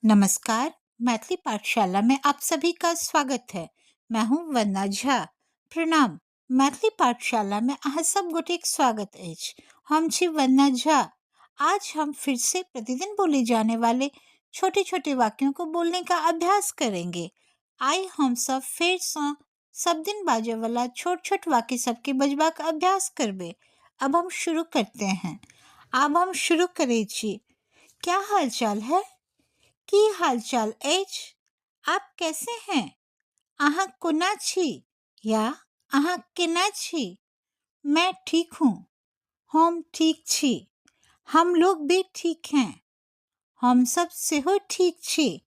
नमस्कार, मैथिली पाठशाला में आप सभी का स्वागत है। मैं हूं वंदना झा। प्रणाम। मैथिली पाठशाला में अहाँ सब गोटेक स्वागत अछि। हम छी वंदना झा। आज हम फिर से प्रतिदिन बोले जाने वाले छोटे छोटे वाक्यों को बोलने का अभ्यास करेंगे। आइ हम सब फेर सँ सब दिन बाजय वाला छोट छोट वाक्य सबके बजबाक अभ्यास करबै। अब हम शुरू करते हैं। आब हम शुरू करै छी। क्या हाल चाल है? की हाल चाल अछि? आप कैसे हैं? अहाँ कोना छी या अहाँ केना छी? मैं ठीक हूँ। हम ठीक छी। हम लोग भी ठीक हैं। हम सब सेहो ठीक छी।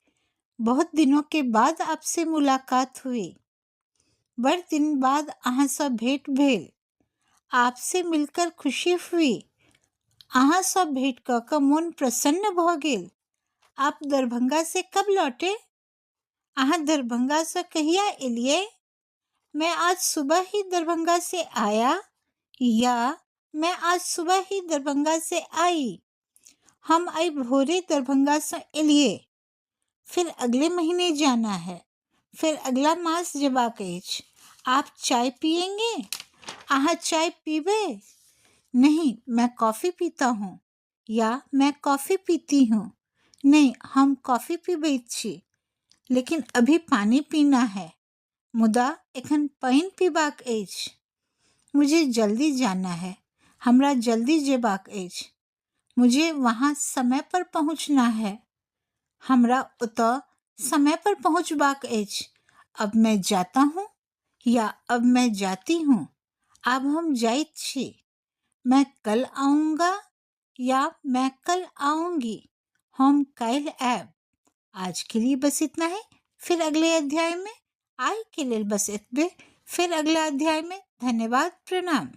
बहुत दिनों के बाद आपसे मुलाकात हुई। बड़ दिन बाद अहाँसँ भेंट भेल। आपसे मिलकर खुशी हुई। अहाँसँ भेंट कऽ कऽ मोन प्रसन्न भऽ गेल। आप दरभंगा से कब लौटे? अहाँ दरभंगासँ कहिया एलियै? मैं आज सुबह ही दरभंगा से आया या मैं आज सुबह ही दरभंगा से आई। हम आइ भोरे दरभंगासँ एलियै। फिर अगले महीने जाना है। फिर अगला मास जेबाक अछि। आप चाय पियेंगे? अहाँ चाय पीबै? नहीं, मैं कॉफ़ी पीता हूँ या मैं कॉफ़ी पीती हूँ। नहीं, हम कॉफ़ी पीबैत छी, लेकिन अभी पानी पीना है। मुदा एखन पानि पीबाक अछि। मुझे जल्दी जाना है। हमरा जल्दी जेबाक अछि। मुझे वहाँ समय पर पहुँचना है। हमरा ओतऽ समय पर पहुँचबाक अछि। अब मैं जाता हूँ या अब मैं जाती हूँ। आब हम जाइत छी। मैं कल आऊँगा या मैं कल आऊँगी। हम काल्हि आयब। आज के लिए बस इतना ही। फिर अगले अध्याय में। आइ के लेल बस एतबे। फिर अगला अध्याय में। धन्यवाद। प्रणाम।